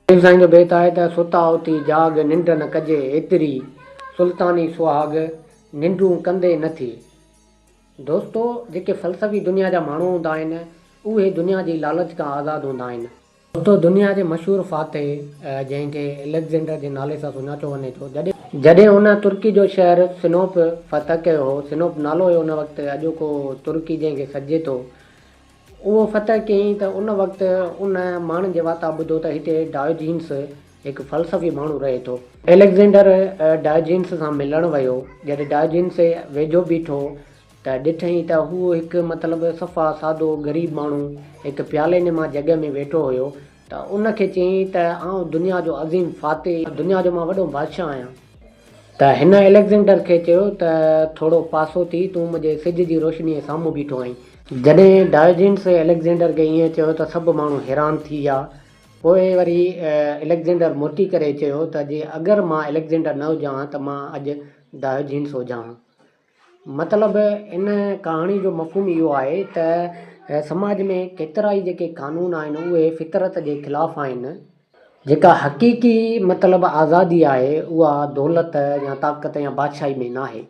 پير سائين جو بيت آهي ته ستا اٿي جاڳ ننڊ نه ڪجي ايتري، سلطاني سهاڳ ننڊون ڪندي نه ٿي. دوستو جيڪي فلسفي دنيا جا ماڻهو هوندا آهن اهي دنيا جي لالچ کان آزاد هوندا آهن. دوستو دنيا جي مشهور فاتح جنهن کي اليگزينڊر جي نالي سان سڃاتو وڃي ٿو جڏهن جڏهن هن ترڪي جو شهر سنوپ فتح ڪيو هو، سنوپ نالو هيو ان وقت اڄوڪو ترڪي جنهن کي سڏجي ٿو، اهو فتح ڪيائين ته ان وقت ان ماڻهن جي واتان ٻڌو ته هتي ڊايوجينس هڪ فلسفي ماڻهو رهي ٿو. اليگزينڊر ڊايوجينس سان ملڻ ويو. جڏهن ڊايوجينس ويجهو بيٺو ته ڏٺائين ته هو هڪ مطلب صفا سادو غريب ماڻهو هڪ پيالي نما جڳهه ۾ ويٺو هيو ته ان کي چيائين ته آئون دنيا جو عظيم فاتح، دنيا جو مان وڏو بادشاهه آهيان. ته هن اليگزينڊر کي چيو ته ٿورو پاسو ٿي، تون منهنجي سج جي روشنيء سامهون بيٺو آهين. جڏهن ڊايوجينس اليگزينڊر کي ائين چيو ته سڀ ماڻهو حيران ٿي ويا. پوء وري اليگزينڊر مرڪي ڪري چيو ته جي اگر مان اليگزينڊر نه هجان ها ته مان اڄ ڊايوجينس هجان ها. مطلب ان ڪهاڻي جو مفهوم اهو آهي ته سماج ۾ ڪيترائي جيڪي قانون آهن اهي فطرت جي خلاف آهن. جيڪا حقيقي مطلب آزادي آهي اها دولت يا طاقت يا بادشاهي ۾ ناهي.